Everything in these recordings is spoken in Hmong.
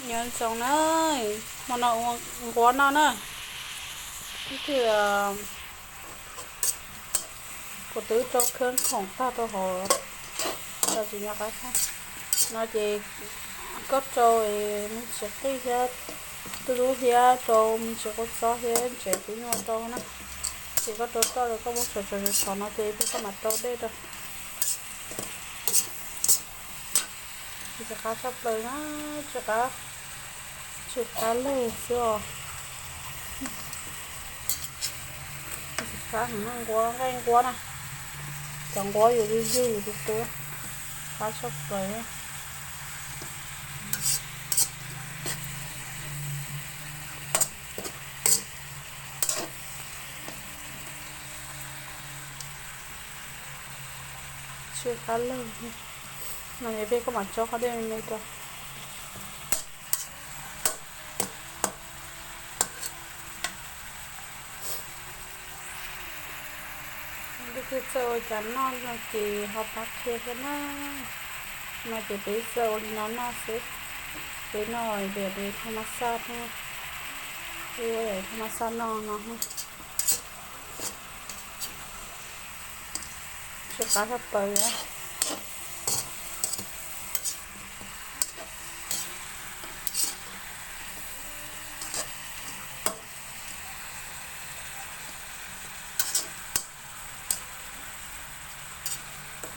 Nyob zoo na, hmo no ua nquab noj na. Ib tug, kuv twb rau khab khoom tag rau hauv, tsis nyob qab no ces koj rau me ntsis qij thiab, tus dub thiab rau me ntsis kua txob thiab ntsev kub nyuj rau na. Ces koj rau toj rau koj muab txhov txhov txhov no ces peb koj mam rau dej rau. Ntxim qab tshaj plaws na, ntxim qab, ntxim qab lawm xwb os. Ntxim qab heev na, nquab nqaij nquab na, cov nquab yus zuj zus yus tus tub, qab tshaj plaws. Ntxim qab lawm. No es peb koj mam tso qhov dej me me rau. Leej twg txawj ua cas noj no ces ho pab qhia thiab na. No ces peb txawj ua li no noj xwb. Peb noj tias peb thaj ma xaj thiab, peb ua thaj ma xaj noj no. Ntxim qab tshaj plaws.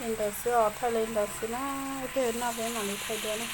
Li ntawd xwb os, thaij li ntawd xwb na. Ib pliag noj peb mam li thaij dua na.